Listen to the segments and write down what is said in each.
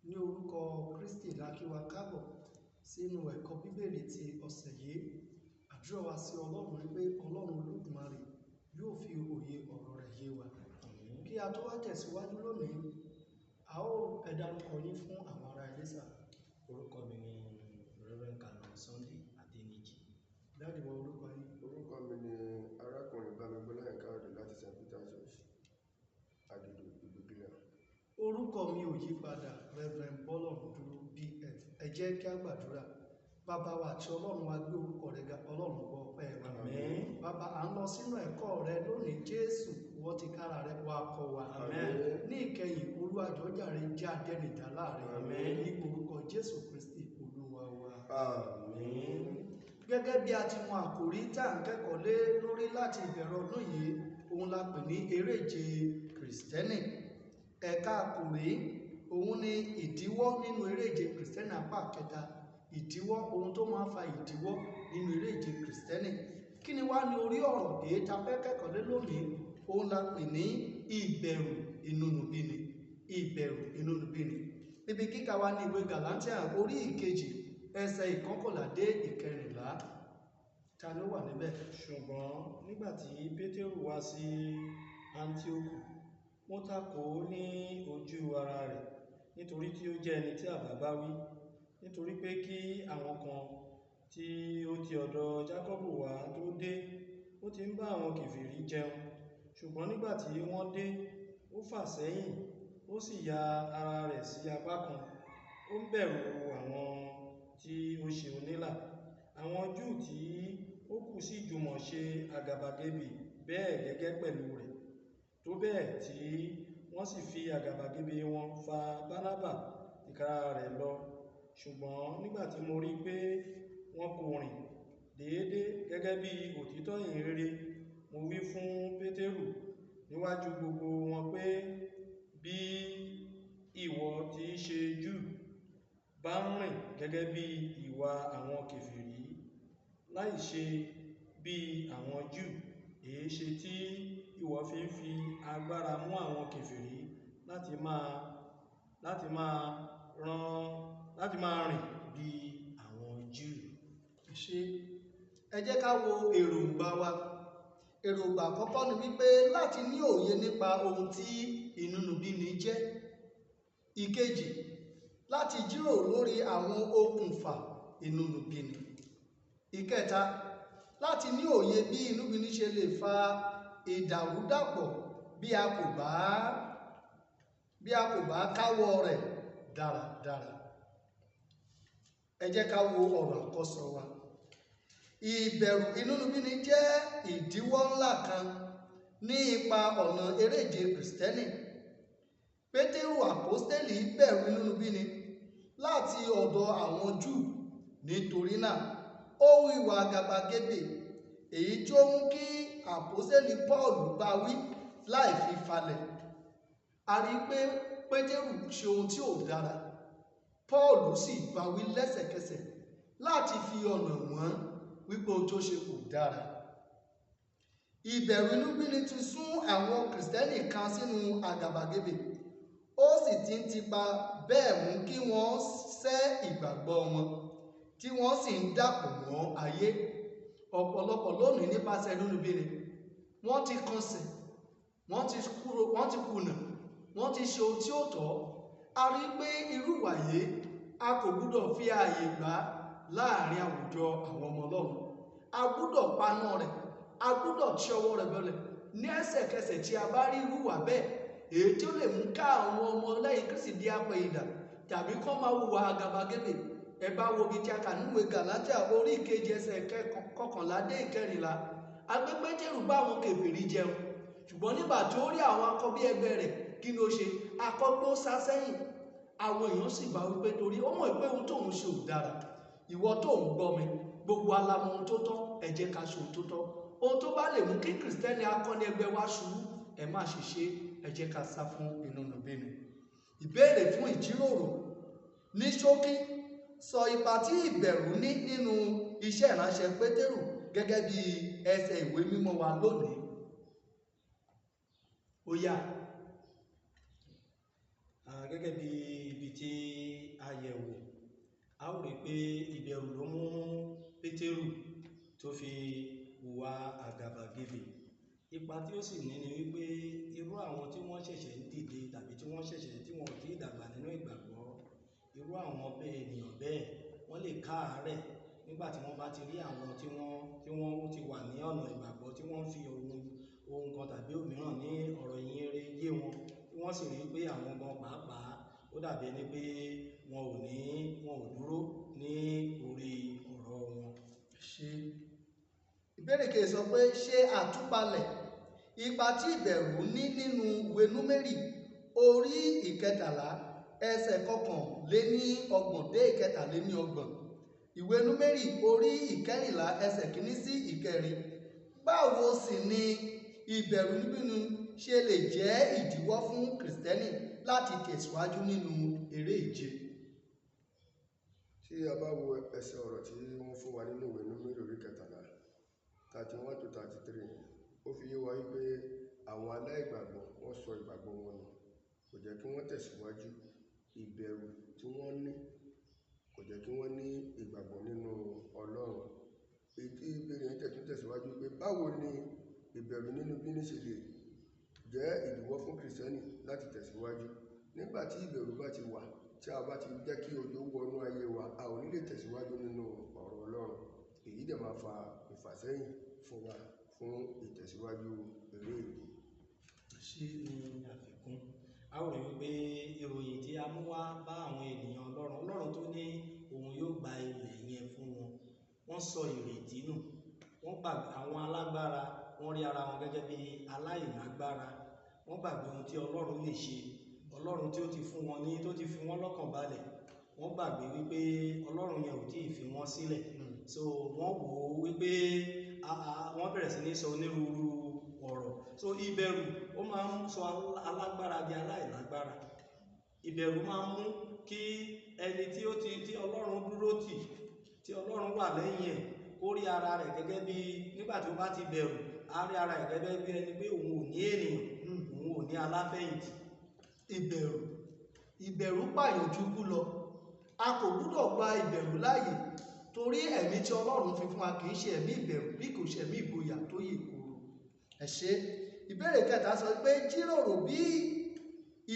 Ní orúkọ Kristi la kí wa káàbọ̀ sínú ẹ̀kọ́ Bíbélì ti ọ̀sẹ̀ yìí. Àdúrà wa sí Ọlọ́run wípé Ọlọ́run Olódùmarè yóò fi òye ọ̀rọ̀ rẹ̀ yé wa. Kí a tó wá tẹ̀síwájú lónìí, a ó ẹ dárúkọ yín fún àwọn ará ilé sà. Orúkọ mi ni Reverend Canon Sunday Adeniji. Daddy wa, orúkọ yín? Orúkọ mi ni arákùnrin Bámigbọ́láyàn Káyọ̀dé láti St. Peter's Church, Àgìdò, Ìgbògìlà. Orúkọ mi ò yí padà, Reverend Bọ́lọ̀dúró BF. Ẹ jẹ́ kí a gbàdúrà. Bàbá wa àti Ọlọ́run wa, gbé orúkọ rẹ̀ ga. Ọlọ́run, gbọ́ ọpẹ́ wa. Àmín. Bàbá, à ń lọ sínú ẹ̀kọ́ rẹ lónìí. Jésù, wọ́n ti kára rẹ wá kọ́ wa. Àmín. Ní ìkẹyìn, Olúwa jọ̀ọ́ jàre, jẹ́ adẹ́nìdá láàrin. Àmín. Ní orúkọ Jésù Kristi Olúwa wa. Àmín. Gẹ́gẹ́ bí a ti mọ àkòrí tá à ń kẹ́kọ̀ọ́ lé lórí láti ìbẹ̀rẹ̀ ọdún yìí, òun la pè ní eréje Kìrìsìtẹ́nì. Ẹ̀ka àkòrí òun ni ìdíwọ́ nínú eréje Kìrìsìtẹ́nì, apá kẹta. Ìdíwọ́, ohun tó máa ń fa ìdíwọ́ nínú eréje Kìrìsìtẹ́nì. Kí ni wá ní orí ọ̀rọ̀ èyí tá a fẹ́ kẹ́kọ̀ọ́ lé lónìí? Òun la pè ní ìbẹ̀rù inúnibíni. Ìbẹ̀rù inúnibíni. Ibi kíkà wa ní ìwé Gàlátíà orí 2, ẹsẹ̀ 11 dé 14. Ta ló wà níbẹ̀? Ṣùgbọ́n nígbà tí Pétérù wá sí Áńtíókù, wọ́n takò ó ní ojú ara rẹ̀, nítorí tí ó jẹ́ ẹni tí àbá bá wí, nítorí pé kí àwọn kan tí ó ti ọ̀dọ̀ Jákọ́bù wá tó dé, ó ti ń bá àwọn kèfèrí jẹun. Ṣùgbọ́n nígbà tí wọ́n dé, ó fà sẹ́yìn, ó sì ya ara rẹ̀ sí apá kan, ó ń bẹ̀rù àwọn tí ó ṣe onílà. Àwọn Júù tí ó kù sì jùmọ̀ ṣe àgàbàgebè bẹ́ẹ̀ gẹ́gẹ́ pẹ̀lú rẹ̀, tó bẹ́ẹ̀ tí wọ́n sì fi àgàbàgebè wọn fa Bánábà tìkára rẹ̀ lọ. Ṣùgbọ́n nígbà tí mo rí pé wọn kò rìn déédé gẹ́gẹ́ bí òtítọ́ ìyìn rere, mo wí fún Pétérù níwájú gbogbo wọn pé, bí ìwọ tí í ṣe Júù bá ń rìn gẹ́gẹ́ bí ìwà àwọn kèfèrí, láì ṣe bí àwọn Júù, èéṣe tí ìwọ fi ń fi agbára mú àwọn kèfèrí láti máa rìn bí àwọn Júù? Ṣe ẹ jẹ́ ká wo èròǹgbà wa. Èròǹgbà àkọ́kọ́ ni wípé láti ní òye nípa ohun tí inúnibíni jẹ́. Ìkejì, láti jíròrò lórí àwọn okùnfà inúnibíni. Ìkẹta, láti ní òye bí inúnibíni ṣe lè fa ìdàrúdàpọ̀ bí a kò bá káwọ́ rẹ̀ dáradára. Ẹ jẹ́ ká wo ọ̀rọ̀ àkọ́sọ wa. Ìbẹ̀rù inúnibíni jẹ́ ìdíwọ́ ńlá kan ní ipa ọ̀nà eréje Kìrìsìtẹ́nì. Pétérù àpọ́stélì bẹ̀rù inúnibíni láti ọ̀dọ̀ àwọn Júù. Nítorí náà, ó hu ìwà àgàbàgebè, èyí tí ó mú kí àpọ́stélì Paul bá wí láì fi falẹ̀. A rí i pé Pétérù ṣe ohun tí ò dára, Paul sì bá wí lẹ́sẹ̀kẹsẹ̀ láti fi ọ̀nà wọ́n wípé ohun tó ṣe kò dára. Ìbẹ̀rù inúnibíni ti sún àwọn Kìrìsìtẹ́nì kan sínú àgàbàgebè, ó sì ti ń tipa bẹ́ẹ̀ mú kí wọ́n sẹ́ ìgbàgbọ́ wọn, tí wọ́n sì ń dàpọ̀ mọ́ ayé. Ọ̀pọ̀lọpọ̀ lónìí, nípasẹ̀ inúnibíni, wọ́n ti kọsẹ̀, wọ́n ti kúrò, wọ́n ti kùnà, wọ́n ti ṣe ohun tí ó tọ́. A rí i pé irú ìwà yìí, a kò gbúdọ̀ fi ààyè gbà láàrin àwùjọ àwọn ọmọ Ọlọ́run. A gbúdọ̀ paná rẹ̀, a gbúdọ̀ tí ọwọ́ rẹ̀ bọlẹ̀ ní ẹsẹ̀kẹsẹ̀ tí a bá rí irú ìwà bẹ́ẹ̀, èyí tí ó lè mú ká àwọn ọmọ lẹ́yìn Kristi di apẹ̀yìndà tàbí kọ́ máa hùwà àgàbàgebè. Ẹ bá wo ibi tí a kà nínú Gàlátíà orí 2, ẹsẹ̀ 11 dé 14, agbé Pétérù bá àwọn kèfèrí jẹun, ṣùgbọ́n nígbà tí ó rí àwọn akọbí ẹgbẹ́ rẹ̀, kí ló ṣe? Akọ́gbó sá sẹ́yìn. Àwọn èèyàn sì bá wípé torí ó mọ̀ pé ohun tóun ṣe ò dára. Ìwọ tó ń gbọ́ mi, gbogbo alamọ ohun tó tọ́. Ẹ jẹ́ ká ṣe ohun tó tọ́. Ohun tó bá lè mú kí Kìrìsìtẹ́nì akọni ẹgbẹ́ wa ṣubú, ẹ má ṣe ṣe. Ẹ jẹ́ ká sá fún inúnibíni. Ìbéèrè fún ìjíròrò: ní ṣókí, sọ ipa tí ìbẹ̀rù ní nínú iṣẹ́ ìránṣẹ́ Pétérù gẹ́gẹ́ bí ẹsẹ̀ ìwé mímọ́ wa lónìí. Ó yá. Gẹ́gẹ́ bí ibi tí Àyẹ̀wò, a ó rí pé ìbẹ̀rù ló mú Pétérù tó fi hùwà àgàbàgebè. Ipa tí ó sì ní ni wípé irú àwọn tí wọ́n ṣẹ̀ṣẹ̀ ń dìde tàbí tí wọ́n ṣẹ̀ṣẹ̀ tí wọ́n ò tí ì dàgbà nínú ìgbàgbọ́, irú àwọn bẹ́ẹ̀ ènìyàn bẹ́ẹ̀ wọ́n lè káàárẹ̀ nígbà tí wọ́n bá ti rí àwọn tí wọ́n ti wà ní ọ̀nà ìgbàgbọ́, tí wọ́n ń fi ohun kan tàbí òmíràn ní ọ̀rọ̀ ìyìnrere yé wọn, tí wọ́n sì rí pé àwọn gan pàápàá ó dàbí ẹni pé wọn ò dúró ní orí ọ̀rọ̀ wọn. Ṣe ìbéèrè kejì sọ pé, ṣe àtúpalẹ̀ ipa tí ìbẹ̀rù ní nínú ìwé Númérì orí 13, ẹsẹ̀ 31 dé 33, ìwé Númérì orí 14, ẹsẹ̀ 1 sí 4. Báwo sì ni ìbẹ̀rù nínú ṣe lè jẹ́ ìdíwọ́ fún Kìrìsìtẹ́nì láti tẹ̀síwájú nínú eré ìje? Tí a bá wo ẹsẹ̀ ọ̀rọ̀ tí wọ́n fún wa nínú ìwé Númérì orí 13, 31 to 33, ó fi yé wa wípé àwọn aláìgbàgbọ́, wọ́n sọ ìgbàgbọ́ wọn nù, kò jẹ́ kí wọ́n tẹ̀síwájú. Ìbẹ̀rù tí wọ́n ní kò jẹ́ kí wọ́n ní ìgbàgbọ́ nínú Ọlọ́run. Èyí tí ìbéèrè yẹn tún tẹ̀síwájú pé, báwo ni ìbẹ̀rù inúnibíni ṣe lè jẹ́ ìdíwọ́ fún Kìrìsìtẹ́nì láti tẹ̀síwájú? Nígbà tí ìbẹ̀rù bá ti wà, tí a bá ti jẹ́ kí ojo wọnú ayé wa, a ò ní lè tẹ̀síwájú nínú ọ̀rọ̀ Ọlọ́run. Èyí dẹ̀ máa fa ìfàsẹ́yìn fún wa fún ìtẹ̀síwájú eré ìje. Ṣe ní àfikún, a ó rí wípé ìròyìn tí a mú wá bá àwọn ènìyàn Ọlọ́run, Ọlọ́run tó ní òun yóò gba ilẹ̀ yẹn fún wọn, wọ́n sọ ìrètí nù. Wọ́n gbà àwọn alágbára, wọ́n rí ara wọn gẹ́gẹ́ bí aláìlágbára. Wọ́n gbàgbé ohun tí Ọlọ́run lè ṣe, Ọlọ́run tí ó ti fún wọn ní, tó ti fi wọ́n lọ́kàn balẹ̀. Wọ́n gbàgbé wípé Ọlọ́run yẹn ò tí ì fi wọ́n sílẹ̀. So wọ́n wò ó wípé wọ́n bẹ̀rẹ̀ sí ní sọ onírúurú ọ̀rọ̀. So ìbẹ̀rù, ó máa ń sọ alágbára di aláìlágbára. Ìbẹ̀rù máa ń mú kí ẹni tí ó ti tí Ọlọ́run dúró tì, tí Ọlọ́run wà lẹ́yìn ẹ̀, kó rí ara rẹ̀ gẹ́gẹ́ bí, nígbà tí ó bá ti bẹ̀rù, á rí ara rẹ̀ gẹ́gẹ́ bí ẹni pé òun ò ní ènìyàn, òun ò ní aláfẹ̀yìntì. Ìbẹ̀rù pààyàn ju ikú lọ. A kò gbúdọ̀ gba ìbẹ̀rù láàyè, torí ẹ̀mí tí Ọlọ́run fi fún wa kì í ṣe ẹ̀mí ìbẹ̀rù, bí kò ṣe ẹ̀mí ìgboyà tó yè kooro. Ẹ ṣé. Ìbéèrè kẹta sọ pé, jíròrò bí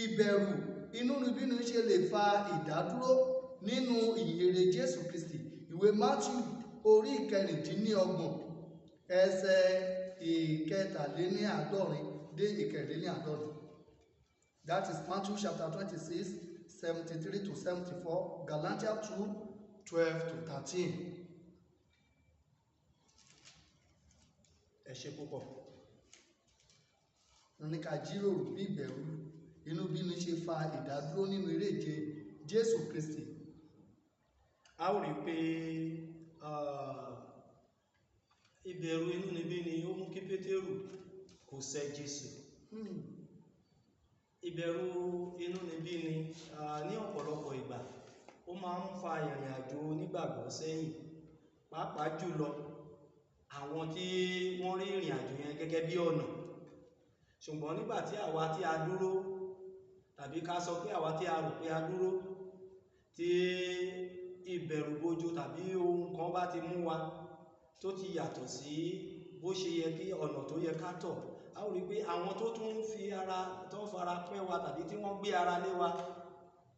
ìbẹ̀rù inúnibíni ṣe lè fa ìdádúró nínú ìyìnrere Jésù Kristi, ìwé Matthew orí 26, ẹsẹ̀ 73 dé 74. That is Matthew chapter 26, 73 to 74, Galatians 2, 12 to 13. Ẹ ṣé púpọ̀. Wọ́n ní ká jíròrò bí ìbẹ̀rù inúbíni ṣe fa ìdádúró nínú eré ìje Jésù Kristi. A ó rí pé ìbẹ̀rù inúnibíni ó mú kí Pétérù kó sẹ́ Jésù. Ìbẹ̀rù inúnibíni ní ọ̀pọ̀lọpọ̀ ìgbà, ó máa ń fa ìrìn àjò onígbàgbọ́ sẹ́yìn, pàápàá jùlọ àwọn tí wọ́n rí ìrìn àjò yẹn gẹ́gẹ́ bí ọ̀nà. Ṣùgbọ́n nígbà tí àwa tí a dúró, tàbí ká sọ pé àwa tí a rò pé a dúró, tí ìbẹ̀rùbojo tàbí ohun kan bá ti mú wa tó ti yàtọ̀ sí bó ṣe yẹ kí ọ̀nà tó yẹ ká tọ̀, a ó rí pé àwọn tó tún ń fi ara tó ń fara pẹ́ wa tàbí tí wọ́n gbé ara lé wa,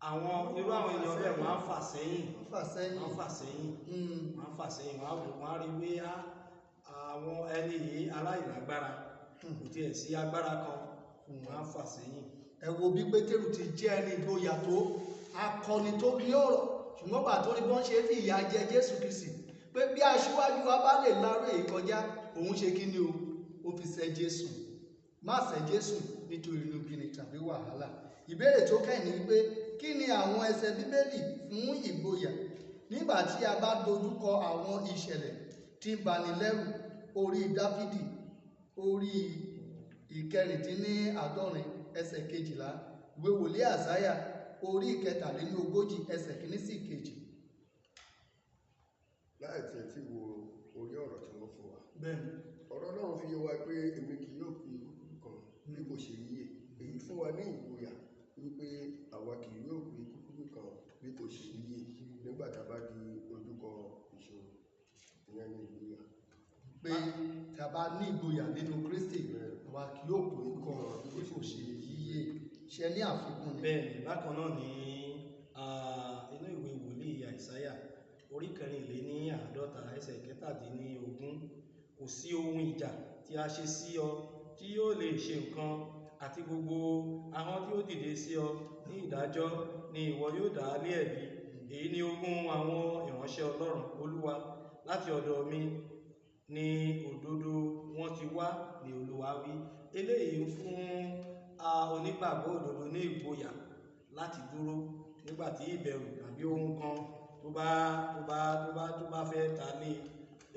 àwọn irú àwọn èèyàn bẹ́ẹ̀, wọ́n á fà sẹ́yìn. Wọ́n fà sẹ́yìn. Wọ́n á fà sẹ́yìn. Wọ́n á fà sẹ́yìn. Wọ́n á wò, wọ́n á rí pé àwọn ẹni yìí aláìlágbára, kò tiẹ̀ sí agbára kan fún wọn, á fà sẹ́yìn. Ẹ wo bí Pétérù ti jẹ́ ẹni ìgboyà tó, akọni tó ní ọ̀rọ̀, ṣùgbọ́n gbà tó rí bí wọ́n ṣe fi ìyà jẹ Jésù Kristi, pé bí aṣíwájú wa bá lè láró èyí kọjá, òun ṣe kí ni o? Ó fi sẹ́ Jésù. Má sẹ́ Jésù nítorí inúbíni tàbí wàhálà. Ìbéèrè tó kẹ́yìn ni wípé, kí ni àwọn ẹsẹ̀ Bíbélì fún ìgboyà nígbà tí a bá dojúkọ àwọn ìṣẹ̀lẹ̀ tí ń bani lẹ́rù? Orí Dáfídì orí 76, ẹsẹ̀ 12, ìwé wòlíì Àsáyà orí 43, ẹsẹ̀ 1 sí 2. Láì tiẹ̀ tí wo orí ọ̀rọ̀ tí wọ́n fún wa, Bẹ́ẹ̀ni. ọ̀rọ̀ Ọlọ́run fi yé wa pé èmi kì yóò kú ikú kan bí kò ṣe yíyè. Èyí fún wa ní ìgboyà wípé àwa kì yóò kú ikú kan bí kò ṣe yíyè. nígbà tá a bá di ojúkọ ìṣòro. Ìyẹn ní ìgboyà. Pé tí a bá ní ìgboyà nínú Kristi, àwa kì yóò kó ikọ̀ bí kò ṣe yíyè. Ṣe ní àfikún ni. Bẹ́ẹ̀ ni, bákan náà ní inú ìwé wòlíì Àìsáyà orí 54 ẹsẹ̀ 17, kò sí ohun ìjà tí a ṣe sí ọ tí yóò lè ṣe nǹkan, àti gbogbo ahọ́n tí ó dìde sí ọ ní ìdájọ́ ni ìwọ yóò dá lé ẹ̀bi. Èyí ni ogún àwọn ìránṣẹ́ Ọlọ́run Olúwa, láti ọ̀dọ̀ mi ni òdodo wọn ti wá, ni Olúwa wí. Eléyìí ń fún onígbàgbọ́ òdodo ní ìgboyà láti dúró nígbà tí ìbẹ̀rù tàbí ohun kan tó bá fẹ́ ta lé.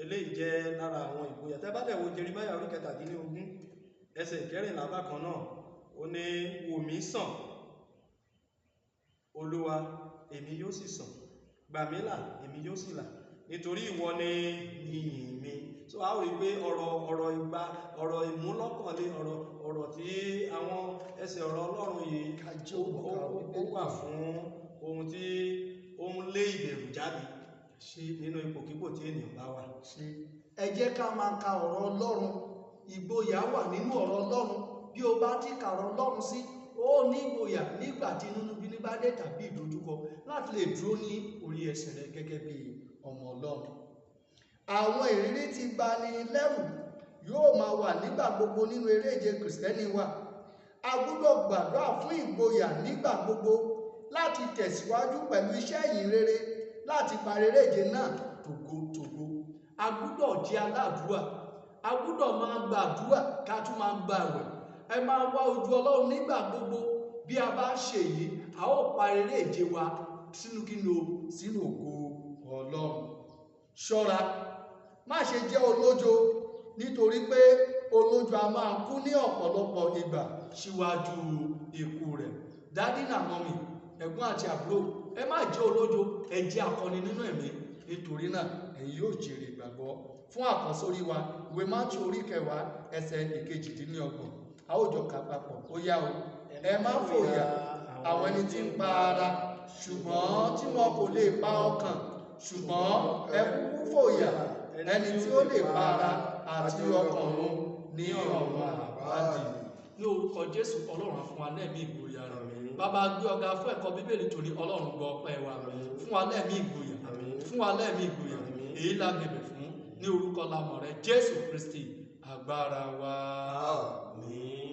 Eléyìí jẹ́ lára àwọn ìgboyà. Tẹ́ bá dẹ̀ wo Jeremáyà orí 17 ẹsẹ̀ 14 bákan náà, ó ní, wò mí sàn, Olúwa, èmi yóò sì sàn, gbà mí là, èmi yóò sì là, nítorí ìwọ ni ìyìn mi. So a ó rí i pé ọ̀rọ̀ ìgbà, ọ̀rọ̀ ìmúlọ́kànlé, ọ̀rọ̀ tí àwọn ẹsẹ̀ ọ̀rọ̀ Ọlọ́run yìí Ká jókòó ká ó wà fún ohun tí ó ń lé ìbẹ̀rù jáde Ṣe nínú ipòkípò tí ènìyàn bá wà. Ṣe ẹ jẹ́ ká máa ka ọ̀rọ̀ Ọlọ́run. Ìgboyà wà nínú ọ̀rọ̀ Ọlọ́run. Bí o bá ti ka ọ̀rọ̀ Ọlọ́run sí, ó ní ìgboyà nígbà tí inúnibíni bá dé tàbí ìdojúkọ láti lè dúró ní orí ẹsẹ̀ rẹ gẹ́gẹ́ bí ọmọ Ọlọ́run. Àwọn ìrírí tí bani lẹ́rù yóò máa wà nígbà gbogbo nínú eré ìje Kìrìsìtẹ́nì wa. A gbọ́dọ̀ gbàdúrà fún ìgboyà nígbà gbogbo láti tẹ̀síwájú pẹ̀lú iṣẹ́ ìyìn rere, láti parí eré ìje náà tògótògó. A gbọ́dọ̀ jẹ́ aládùúà, a gbọ́dọ̀ máa gbàdúrà, ká tún máa gbààwẹ̀, ẹ máa wá ojú Ọlọ́run nígbà gbogbo. Bí a bá ṣe èyí, a ó parí eré ìje wa sínú kí ni o? Sínú ògo Ọlọ́run. Ṣọ́ra, má ṣe jẹ́ olójo, nítorí pé olójo a máa kú ní ọ̀pọ̀lọpọ̀ ìgbà síwájú ikú rẹ̀. Daddy and mummy, ẹ̀gbọ́n àti àbúrò, ẹ má jẹ́ olójo, ẹ jẹ́ akọni nínú ẹ̀mí, nítorí náà ẹ̀yin yóò jèrè ìgbàgbọ́. Fún àkọ́sórí wa, ìwé Mátíù orí 10 ẹsẹ̀ 28, a ó jọ kà papọ̀. Ó yá o. Ẹ má fòyà àwọn ẹni tí ń pa ara, ṣùgbọ́n tí wọn kò lè pa ọkàn, ṣùgbọ́n ẹ kúkú fòyà ẹni tí ó lè pa ara àti ọkàn run ní ọ̀run àpáàdì. Ní orúkọ Jésù, Ọlọ́run á fún wa lẹ́mí ìgboyà rẹ̀. Bàbá, gbé ọ̀gá fún ẹ̀kọ́ Bíbélì torí. Ọlọ́run, gbọ́ ọpẹ́ wa. Fún wa lẹ́mí ìgboyà. Fún wa lẹ́mí ìgboyà. Èyí la bẹ̀bẹ̀ fún ní orúkọ lamọ̀ rẹ̀, Jésù Kristi agbára wa. Àmín.